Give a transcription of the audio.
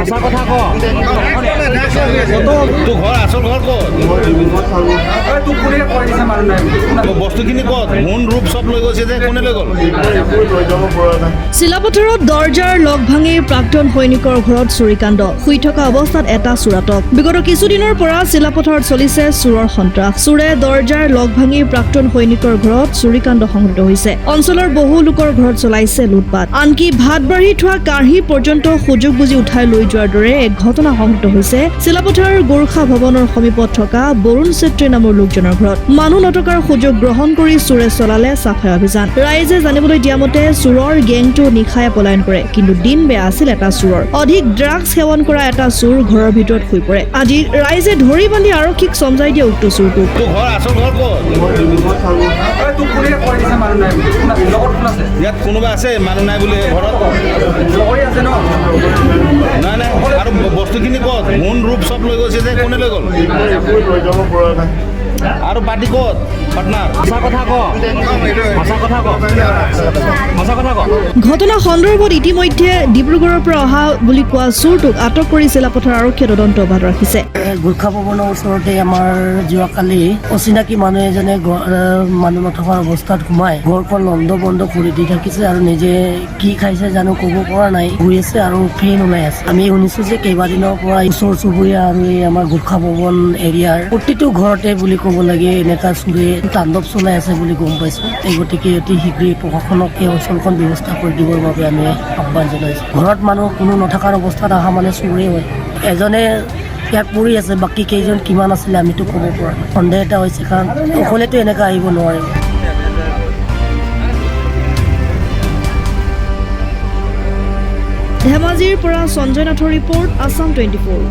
সঁচা কথা ক। তোৰ ঘৰ, আচল ঘৰ ক'ত? বস্তুখিনি ক'ত? সোণ ৰূপ চব লৈ গৈছে যে, কোনে লৈ গ'ল? চিলাপথাৰত দৰ্জাৰ লক ভাঙি প্ৰাক্তন সৈনিকৰ ঘৰত চুৰিকাণ্ড। শুই থকা অৱস্থাত এটা চোৰাতক। বিগত কিছুদিনৰ পৰা চিলাপথাৰত চলিছে চোৰৰ সন্ত্ৰাস। চোৰে দৰ্জাৰ লক ভাঙি প্ৰাক্তন সৈনিকৰ ঘৰত চুৰিকাণ্ড সংঘটিত হৈছে। অঞ্চলৰ বহু লোকৰ ঘৰত চলাইছে লুটপাত। আনকি ভাত বাঢ়ি থোৱা কাঁহী পৰ্যন্ত সুযোগ বুজি উঠাই লৈ যোৱাৰ দৰে এক ঘটনা সংঘটিত হৈছে চিলাপথাৰ গোৰ্খা ভৱনৰ সমীপত থকা বৰুণ চেত্ৰী নামৰ লোকজনৰ ঘৰত। মানুহ নথকাৰ সুযোগ গ্ৰহণ কৰি চোৰে চলালে চাফাই অভিযান। ৰাইজে জানিবলৈ দিয়া মতে, চোৰৰ গেংটো নিশাই পলায়ন কৰে, কিন্তু দিন বেয়া আছিল এটা চোৰৰ। অধিক ড্ৰাগছ সেৱন কৰা এটা চোৰ ঘৰৰ ভিতৰত শুই পৰে। আজি ৰাইজে ধৰি বান্ধি আৰক্ষীক চমজাই দিয়ে উক্ত চোৰটোক। তোৰ ঘৰ, আচল ঘৰ ক'ত? ইয়াত কোনোবা আছে? মানুহ নাই বুলি ঘৰত? নাই নাই। আৰু বস্তুখিনি ক'ত? সোণ ৰূপ চব লৈ গৈছে যে, কোনে লৈ গ'ল? আৰু পাৰ্টি ক'ত, পাৰ্টনাৰ? সঁচা কথা ক। সঁচা কথা ক। সঁচা কথা ক। ঘটনা সন্দৰ্ভত ইতিমধ্যে ডিব্ৰুগড়ৰ পৰা অহা বুলি কোৱা চোৰটোক আটক কৰি চিলাপথাৰ আৰক্ষীয়ে তদন্ত অব্যাহত ৰাখিছে। গোৰ্খা ভৱনৰ ওচৰতে আমাৰ যোৱাকালি অচিনাকি মানুহ এজনে মানুহ নথকাৰ অৱস্থাত সোমাই ঘৰখন লণ্ড বন্ধ কৰি দি থাকিছে আৰু নিজে কি খাইছে জানো ক'ব পৰা নাই, শুই আছে আৰু ফেন ওলাই আছে। আমি শুনিছো যে কেইবাদিনৰ পৰা ওচৰ চুবুৰীয়া আৰু এই আমাৰ গোৰ্খা ভৱন এৰিয়াৰ প্ৰতিটো ঘৰতে বুলি ক'ব লাগে এনেকা চোৰে তাণ্ডৱ চলাই আছে বুলি গম পাইছো। এই গতিকে অতি শীঘ্ৰেই প্ৰশাসনক এই অঞ্চলখন ব্যৱস্থা কৰি দিবৰ বাবে আমি আহ্বান জনাইছো। ঘৰত মানুহ কোনো নথকাৰ অৱস্থাত অহা মানে চোৰেই হয়। এজনে ইয়াত পৰি আছে, বাকী কেইজন কিমান আছিলে আমিতো ক'ব পৰা নাই। সন্দেহ এটা হৈছে, কাৰণ অকলেতো এনেকা আহিব নোৱাৰিব। ধেমাজিৰ পৰা সঞ্জয় নাথৰ ৰিপৰ্ট, আছাম 24।